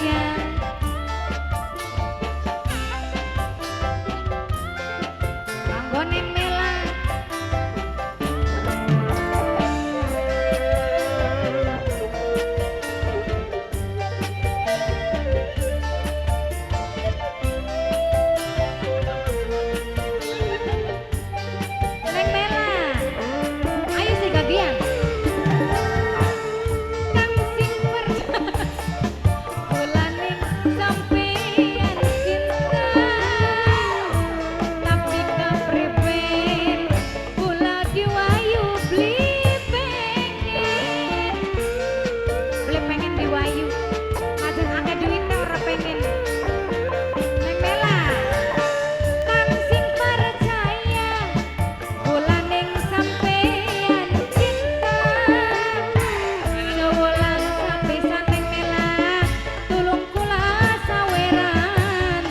sayang. Kanggo Neng Mela. Neng Mela, ayo sih gagian. Kang sing percaya sampeyan cinta, tapi kapriben kula diwayu beli pengen, beli pengen diwayu, najan akeh duwite ora pengen. Neng Mela, kang sing percaya kula ning sampeyan cinta, sewulan sapisan Neng Mela, tulung kula saweran,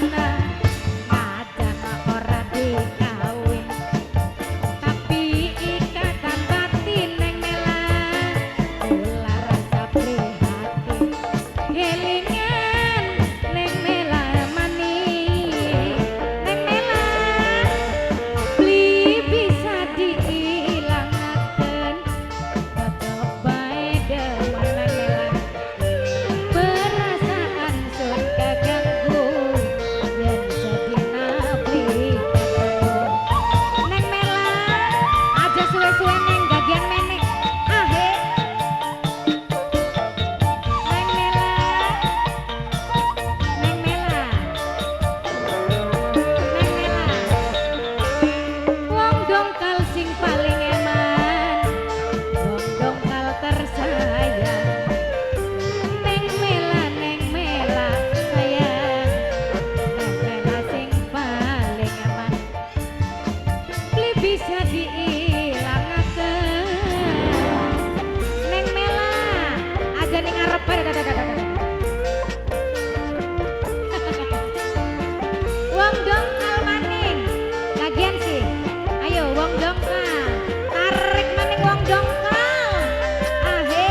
najan ora dikawin, tapi ikatan batin Neng Mela, kula rasa prihatin, kelingan Neng Mela maning, Neng Mela beli bisa diilangaken, tetep bae demen Neng Mela, perasaan sun kaganggu yen sedina beli ketemu. Neng Mela aja suwe-suwe neng gagian meneng ahe. Neng Mela, Neng Mela, Neng Mela, wong dongkal sing paling eman, wong dongkal tersayang. Neng Mela, Neng Mela sayang, Neng Mela sing paling eman, beli bisa diilangaken. Neng Mela, aja ning ngarep bae. Wong dongkal maning, gagian sih. Ayo wong dongkal, tarik maning wong dongkal. Ahe,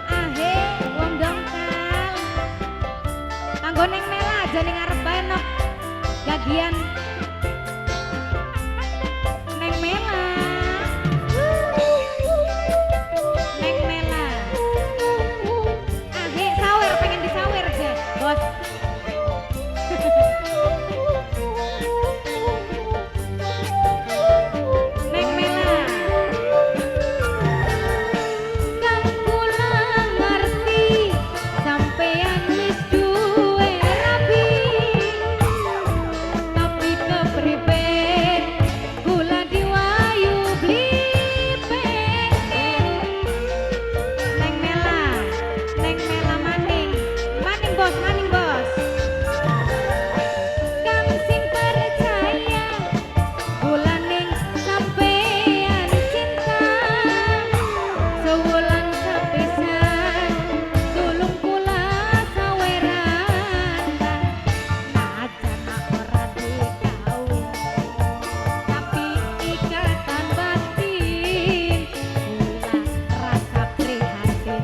ahe, wong dongkal. Kanggo Neng Mela aja ning ngarep bae nok. Gagian Neng Mela. Neng Mela. Ahe, sawer pengen disawer aja, Bos. Neng Mela. Kang kula ngerti sampeyan wis duwe rabi, tapi kepriben kula diwayu beli pengen. Neng Mela, Neng Mela maning, maning bos, maning bos. Kang sing percaya kula ning sampeyan cinta, sewulan sapisan tulung kula saweran, najan ora dikawin, tapi ikatan batin kula rasa prihatin,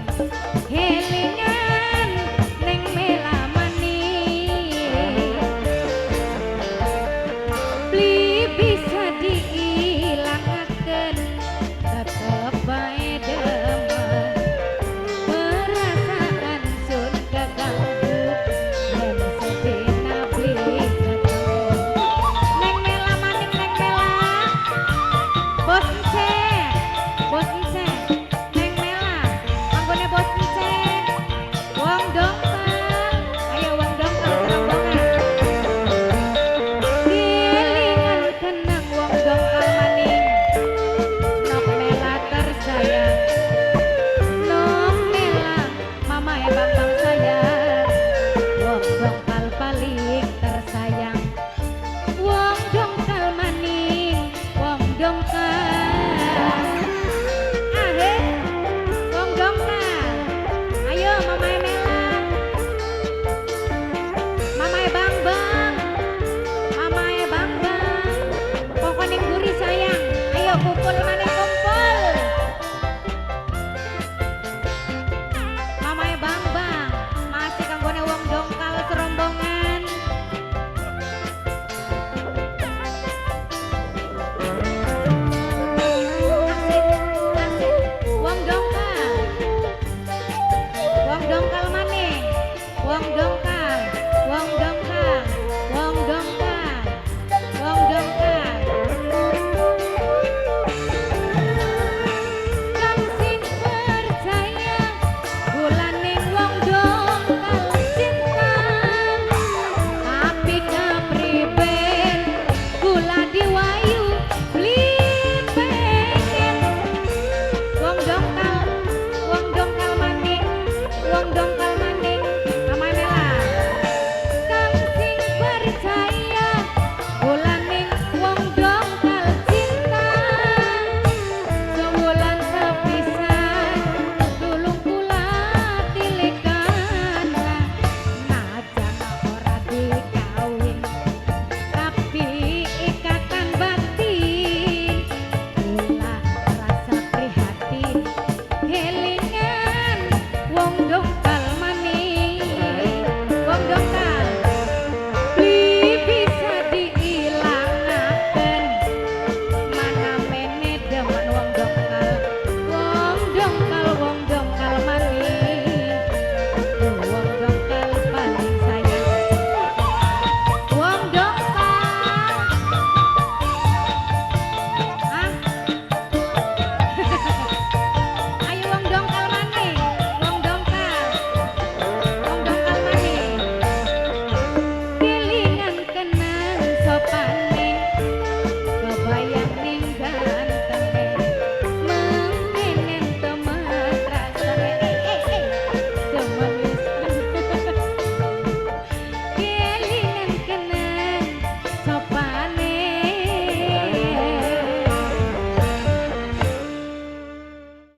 kelingan Neng Mela maning, beli bisa diilangaken, tetep bae demen, perasaan sun kaganggu yen sedina beli ketemu. Neng Mela maning Neng Mela, bos ence, bos ence, Neng Mela, anggone bos ence, wong dongkal, ayo wong dongkal serombongan. Kelingan kenang wong dongkal maning, Nok Mela tersayang, Nok Mela mamae Bambang sayang, wong dongkal paling tersayang, wong dongkal maning, wong dongkal. Ahe, wong dongkal, ayo mamae Mela, mamae Bambang, mamae Bambang, pokoknya ning buri sayang, ayo kumpul.